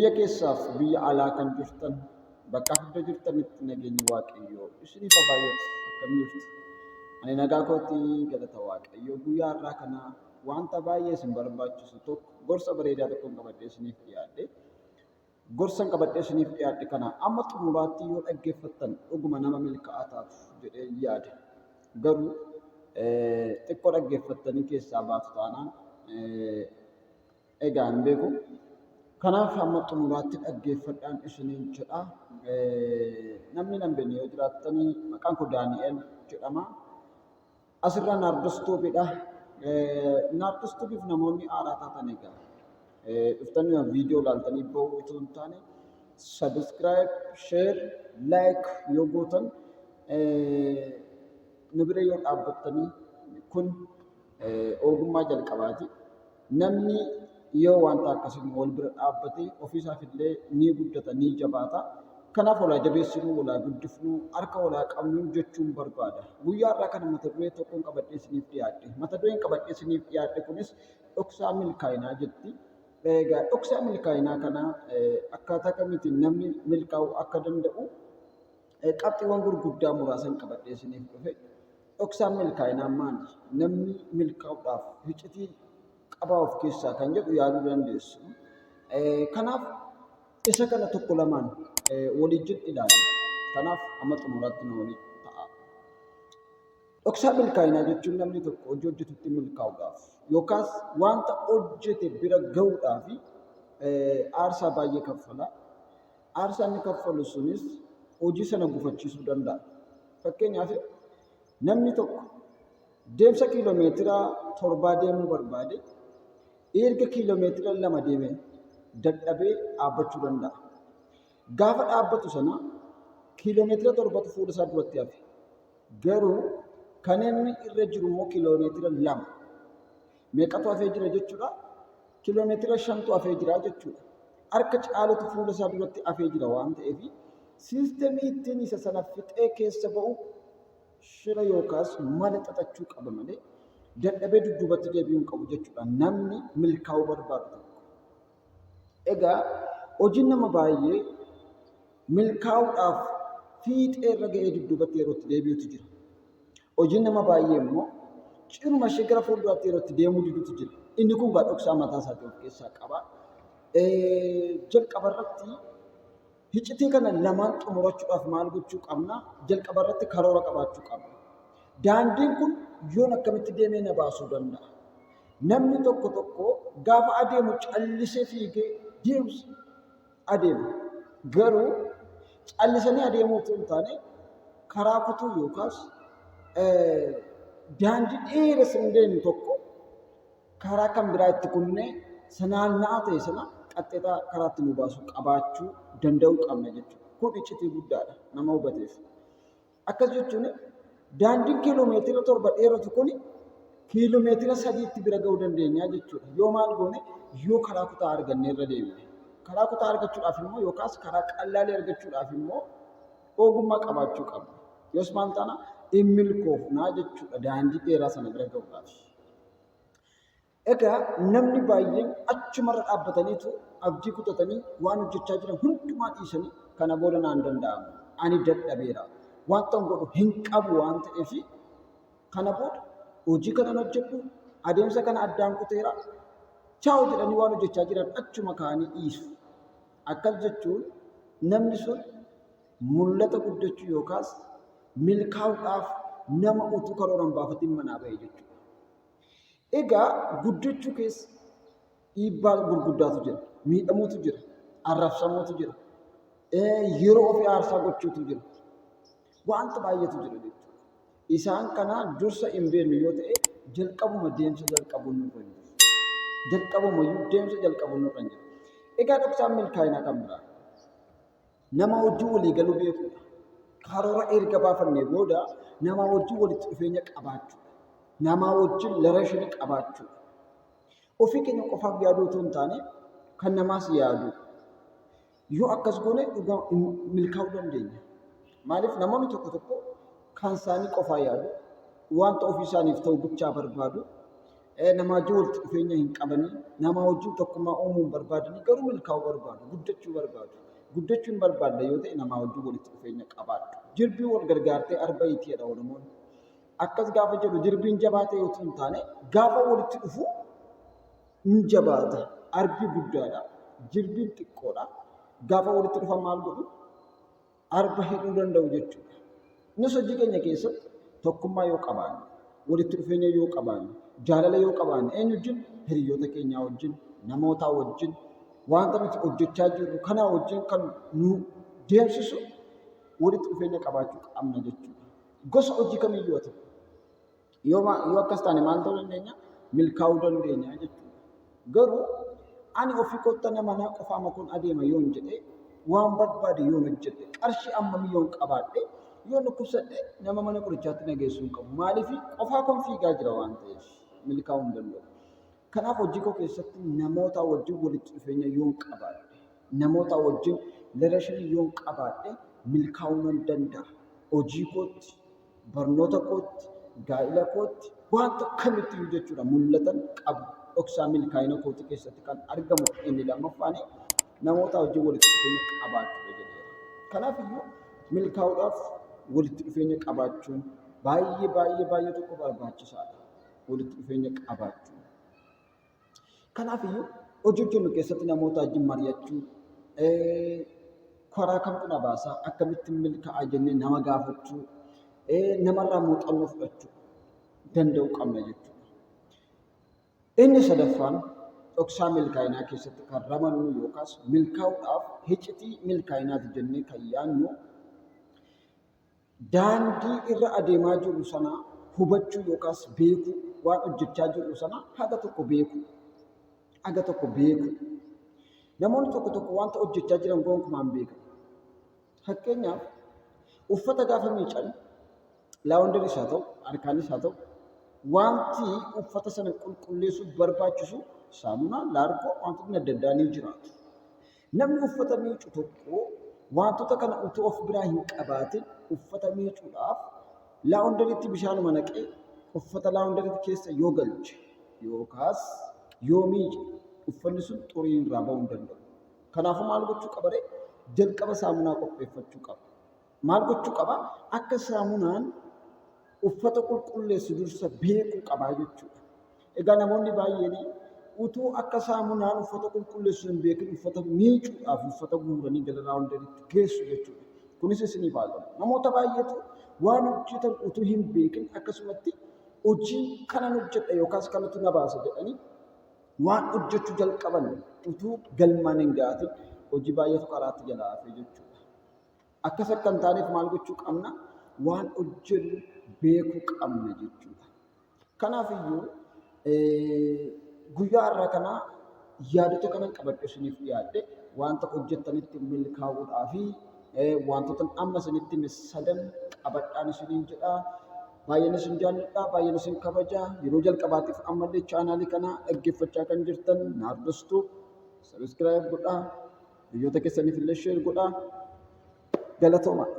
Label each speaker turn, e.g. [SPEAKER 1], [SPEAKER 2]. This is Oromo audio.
[SPEAKER 1] Biyya keessaaf biyya alaa kan jirtan bakka hunda jirtanitti nageenyi Waaqayyoo isiniif haa baay'atu. Akkam jirtu? Ani nagaa kootii galata Waaqayyoo guyyaa har'aa kana wanta baay'ee isin barbaachisu tokko gorsa bareedaa tokkoon qabadhee isiniif dhiyaadhe. Gorsan qabadhee isiniif dhiyaadhe kana amma xumuraatti yoo dhaggeeffattan dhuguma nama milkaa'aa taatu jedhee yaada. Garuu xiqqoo dhaggeeffattanii keessaa baatu taanaan egaa hin beeku. Kanaaf hamma xumuraatti dhaggeeffadhaan isiniin jedha. Namni nan beekne yoo jiraattanii maqaan koo Daani'el jedhama. Asirraa Naardos Tuubiidha. Naardos Tuubiif namoonni haaraa taatan egaa dhuftanii viidiyoo ilaaltanii ba'uu utuu hin taane subscribe, share, like yoo gootan nu bira yoo dhaabbattanii kun ogummaa jalqabaati. Namni yoo wanta akkasiin wal bira dhaabbate ofiisaaf illee ni guddata, ni jabaata. Kanaaf walaa jabeessinu, walaa guddifnu, harka walaa qabnu jechuun barbaada. Guyyaa har'aa kana mata duree tokkoon qabadhee isiniif dhiyaadhe. Mata dureen qabadhee isiniif dhiyaadhe kunis dhoksaa milkaa'inaa jetti. Egaa dhoksaa milkaa'inaa kana akkaataa kamiitiin namni milkaa'uu akka danda'u qabxiiwwan gurguddaa muraasan qabadhee isiniif dhufe. Dhoksaan milkaa'inaa maali? Namni milkaa'uudhaaf iccitii qabaa of keessaa kan jedhu yaaduu dandeessu. Kanaaf isa kana tokko lamaan waliijjin ilaalla. Kanaaf amma xumuraatti nu waliin ta'a. Dhoksaa milkaa'inaa jechuun namni tokko hojii hojjetutti milkaa'uudhaaf yookaas wanta hojjete bira ga'uudhaaf aarsaa baay'ee kaffala. Aarsaa inni kaffalu sunis hojii sana gufachiisuu danda'a. Fakkeenyaaf namni tokko deemsa kiiloomeetira torbaa deemuu barbaade erga kiiloomeetira 2 deeme dadhabee dhaabbachuu danda'a. Gaafa dhaabbatu sana kiiloomeetira torbatu fuula isaa duratti hafe. Garuu kan inni irra jiru immoo kiiloomeetira 2. Meeqatu hafee jira jechuudha? Kiiloomeetira shantu hafee jira jechuudha. Harka caalutu fuula isaa duratti hafee jira waan ta'eef siistemii ittiin isa sana fixee keessa ba'u shira yookaas mala xaxachuu qaba malee dadhabee dudduubatti deebi'uu hin qabu jechuudha. Namni milkaa'uu barbaadu tokko. Egaa hojiin nama baay'ee milkaa'uudhaaf fiixee irra ga'ee dudduubatti yeroo itti deebi'utu jira. Hojiin nama baay'ee immoo ciruma ishee gara fuulduraatti yeroo itti deemuu didutu jira. Inni kun gaa dhoksaa mataa isaatii of keessaa qaba. Jalqaba irratti hiccitii kana lamaan xumurachuudhaaf maal gochuu qabna? Jalqaba irratti karoora qabaachuu qabna. Daandiin kun yoon akkamitti deemee na baasuu danda'a? Namni tokko tokko gaafa adeemu callisee fiigee deemsa adeema. Garuu callisanii adeemuu utuu hin taane karaa kutuu yookaas daandii dheeraa sin deemu tokko karaa kan biraa itti kunnee sanaanna'aa ta'e sana qaxxeetaa karaatti nu baasu qabaachuu danda'uu qabna jechuudha. Kun iccitii guddaadha nama hubateef. Akkas jechuun daandiin kiiloomeetira 7 dheeratu kun kiiloomeetira 3tti bira ga'uu dandeenya jechuudha. Yoo maal goone yoo karaa kutaa arganne irra deemne. Karaa kutaa argachuudhaaf immoo yookaas karaa qallaalee argachuudhaaf immoo ogummaa qabaachuu qabna. Yoos maal taana hin milkoofnaa jechuudha daandii dheeraa sana bira ga'uudhaaf. Egaa namni baay'een achumarra dhaabbataniitu abdii kutatanii waan hojjechaa jiran hundumaa dhiisanii kana booda naan danda'amu. Ani dadhabeera. Wanta godhu hin qabu waan ta'eef kana booda hojii kanan hojjedhu adeemsa kana addaan kuteera. Chaawu jedhanii waan hojjechaa jiran achuma kaa'anii dhiisu. Akkas jechuun namni sun mul'ata guddachuu yookaas milkaa'uudhaaf nama utuu karoora hin baafatin manaa ba'e jechuudha. Egaa guddachuu keessa dhiibbaa gurguddaatu jira. Miidhamuutu jira. Arrabsamuutu jira. Yeroo ofii aarsaa gochuutu jira. Wanta baay'eetu jira jechuudha. Isaan kana dursa hin beeknu yoo ta'e jalqabuma deemsa jalqabuun nurra hin jiru. Jalqabumayyuu deemsa jalqabuun nurra hin jiru. Egaa dhoksaan milkaa'inaa kan biraa. Nama wajjin walii galuu beekuudha. Karoora erga baafannee booda nama wajjin walitti dhufeenya qabaachuudha. Nama wajjin larashinii qabaachuudha. Ofii keenya qofaaf yaaduu otoo hin taane kan namaas yaaduu. Yoo akkas goone dhugaa milkaa'uu dandeenya. Maaliif namoonni tokko tokko kan isaanii qofaa yaadu, wanta ofii isaaniif ta'u bichaa barbaadu. Nama wajjin walitti dhufeenya hin qabanii, nama wajjin tokkummaa uumuu hin barbaadanii, garuu milkaa'uu barbaadu, guddachuu barbaadu. Guddachuu hin barbaadda yoo ta'e namaa wajjin walitti dhufeenya qabaadhu. Jirbii wal gargaartee arba hiiti jedha Oromoon. Akkas gaafa jedhu jirbiin jabaa ta'e utuu hin taane gaafa walitti dhufu hin jabaata. Arbi guddaadha. Jirbiin xiqqoodha. Gaafa walitti dhufan maal godhu? Arba hidhuu danda'u jechuudha. Nus hojii keenya keessatti tokkummaa yoo qabaanne, walitti dhufeenya yoo qabaanne, jaalala yoo qabaanne eenyu wajjin? Hiriyoota keenyaa wajjin, namootaa wajjin, wanta nuti hojjechaa jirru kanaa wajjin kan nu deemsisu walitti dhufeenya qabaachuu qabna jechuudha. Gosa hojii kamiyyuu haa ta'u. Yoo akkas taane maal ta'uu dandeenya? Milkaa'uu dandeenya jechuudha. Garuu ani ofii kootta nama naa qofaa makuun adeema yoon jedhe waan barbaade yoon hojjedhe qarshii ammamii yoon qabaadhe yoon dhukkubsadhe nama mana qorichaatti na geessuu hin qabu. Maaliif qofaa koon fiigaa jira waan ta'eef milkaa'uu hin danda'u. Kanaaf hojii koo keessatti namoota wajjin walitti dhufeenya yoon qabaadhe namoota wajjin relation yoon qabaadhe milkaa'uu nan danda'a. Hojii kootti barnoota kootti, gaa'ila kootti, wanta kamitti iyyuu jechuudha mul'atan qabu. Dhoksaa milkaa'ina kootii keessatti kan argamu inni lammaffaan namoota wajjin walitti dhufeenya qabaachuudha jedheera. Kanaaf iyyuu milkaa'uudhaaf walitti dhufeenya qabaachuun baay'ee baay'ee baay'ee tokko barbaachisaadha. Walitti dhufeenya qabaachuun. Kanaaf iyyuu hojii hojjennu keessatti namoota wajjin mari'achuu, karaa kamtu na baasaa, akkamittiin milkaa'aa jennee nama gaafachuu, namarraa muuxannoo fudhachuu danda'uu qabna jechuudha. Inni sadaffaan dhoksaa milkaa'inaa keessatti kan ramannu yookaas milkaa'uudhaaf hicitii milkaa'inaati jennee kan yaadnu daandii irra adeemaa jirru sana hubachuu yookaas beekuu, waan hojjechaa jirru sana haga tokko beekuu. Haga tokko beekuu. Namoonni tokko tokko wanta hojjechaa jiran gonkumaa hin beekan. Fakkeenyaaf uffata gaafa miican laawundaris haa ta'u, harkaanis haa ta'u, wanti uffata sana qulqulleessuuf barbaachisu saamunaa, laargoo, wantoonni adda addaa ni jiraatu. Namni uffata miicu tokko wantoota kana utuu of biraa hin qabaatin uffata miicuudhaaf laawundariitti bishaanuma naqee uffata laawundariitti keessa yoo galche yookaas yoo miice uffanni sun xuriin irraa ba'uu hin danda'u. Kanaafuu maal gochuu qaba ree? Jalqaba saamunaa qopheeffachuu qaba. Maal gochuu qaba? Akka saamunaan uffata qulqulleessu dursa beekuu qaba jechuudha. Egaa namoonni baay'een utuu akka saamunaan uffata qulqulleessu hin beekin uffata miicuudhaaf uffata guuranii gara laawundariitti geessu jechuudha. Kunis isiniif haa galu. Namoota baay'eetu waan hojjetan utuu hin beekin akkasumatti hojii kanan hojjedha yookaas kanatu na baasa jedhanii waan hojjechuu jalqaban utuu galmaan hin ga'atin hojii baay'eetu karaatti jalaa hafe jechuudha. Akkas akka hin taaneef maal gochuu qabna? Waan hojjennu beekuu qabna jechuudha. Kanaaf iyyuu guyyaa har'aa kana yaadota kanan qabadhe isiniif dhiyaadhe wanta hojjettanitti milkaa'uudhaa fi wantoota amma isinitti hime sadan qabadhaan isiniin jedha. Baay'een isin jaalladha, baay'een isin kabaja. Yeroo jalqabaatiif ammallee chaanaalii kana dhaggeeffachaa kan jirtan naardostu sabiskiraayib godhaa. Hiriyoota keessaniif illee sheer godhaa. Galatoomaa.